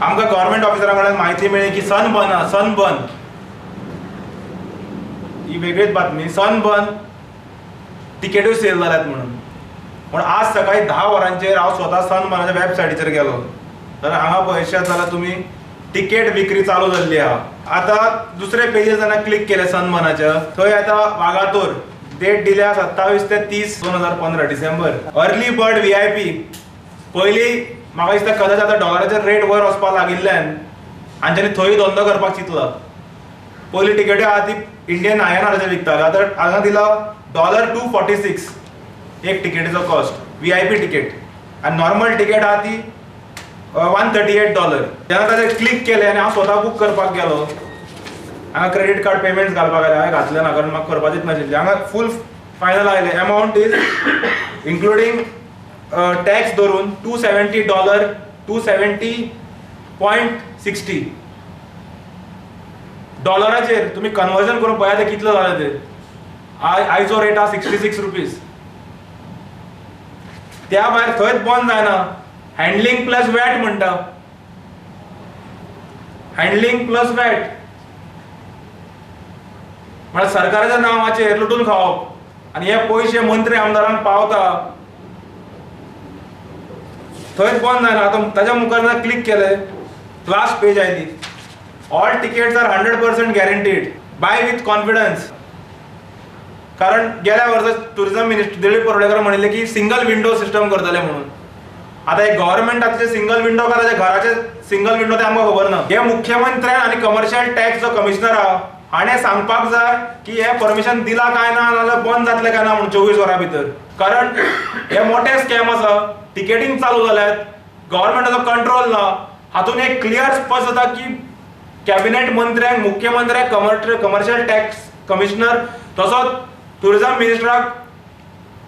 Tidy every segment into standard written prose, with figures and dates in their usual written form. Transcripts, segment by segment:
आमकां गव्हर्मेंट ऑफिसरा कडल्यान म्हायती मेळ्ळी की सनबर्न, सनबर्न ही वेगळीच बातमी, सनबर्न तिकेटूय सेल जाल्यात म्हणून. पूण आज सकाळी 10 वरांचेर हांव स्वता सनबर्नाच्या वेबसायटीचेर गेलो जाल्यार हांगा पळयशात जाल्यार तुमी तिकेट विक्री चालू जाल्ली आहा. आतां दुसरे पेजीर जेन्ना क्लिक केलें सनबर्नाच्या, थंय आतां वागातोर डेट दिल्या 27 ते 30 2015 डिसेंबर. अर्ली बर्ड VIP पयलीं म्हाका दिसता कदाच आतां डॉलराचेर रेट वयर वचपाक लागिल्ल्यान हांच्यांनी थंय धंदो करपाक चिंतला. पयलीं तिकेटी आहा ती इंडियन INRचेर विकताले, आतां हांगा दिला $246 एक तिकेटीचो कॉस्ट, VIP ticket, आनी नॉर्मल तिकेट आहा ती $138. जेन्ना ताचेर क्लिक केलें आनी हांव स्वता बूक करपाक गेलो, हांगा क्रेडीट कार्ड पेमेंट्स घालपाक आयलें, हांवें घातलें ना कारण म्हाका करपाचेच नाशिल्लें. हांगा फूल फायनल आयलें, एमावंट is including tax धरून $270, 270.60 डॉलराचेर तुमी कन्वर्जन करून पळयात ते कितलो जालें ते. आयचो रेट आहा 66 रुपीज. त्या भायर थंयच बंद जायना, हँडलिंग प्लस वॅट म्हणटा, हँडलिंग प्लस वॅट म्हळ्यार सरकाराच्या नांवाचेर लुटून खावप आनी हे पयशे मंत्री आमदारांक पावता. थंयच बंद जायना, आतां ताच्या मुखार क्लिक केलें, लास्ट पेज आयली, all tickets are 100% guaranteed, buy with confidence. कारण गेल्या वर्सा टुरिझम मिनिस्टर दिलीप परुळेकर म्हणिल्लें की सिंगल विंडो सिस्टम करतले म्हणून. आतां हे गव्हर्मेंटाचे सिंगल विंडो काय ताच्या घराचे सिंगल विंडो ते आमकां खबर ना. हे मुख्यमंत्र्यान आनी कमर्शियल टॅक्स जो कमिशनर आहा हाणें सांगपाक जाय की हे परमिशन दिला काय ना, नाजाल्यार बंद जातलें काय ना म्हणून 24 वरां भितर. कारण हे मोठे स्कॅम आसा, टिकेटींग चालू जाल्यात, गव्हर्मेंटाचो कंट्रोल ना. हातून एक क्लियर स्पश्ट जाता की कॅबिनेट मंत्र्यांक, मुख्यमंत्र्याक, कमर्शियल टॅक्स कमिशनर तसोच टुरिझम मिनिस्टराक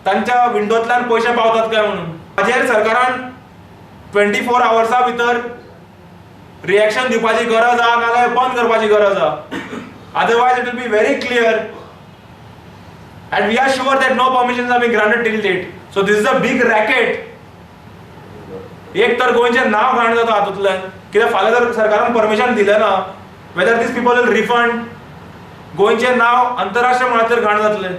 तांच्या विंडोंतल्यान पयशे पावतात काय म्हणून. हाजेर सरकारान 24 आवर्सा भितर रिएक्शन दिवपाची गरज आहा, नाजाल्यार बंद करपाची गरज आहा. Otherwise it will be very clear and we are sure that no permissions are being granted till date. So this is a big racket. एक तर गोंयचें नांव घाण जाता हातूंतल्यान, कित्याक फाल्यां जर सरकारान परमिशन दिलें ना, whether these people will refund, गोंयचें नांव अंतरराष्ट्रीय मळाचेर घाण जातलें.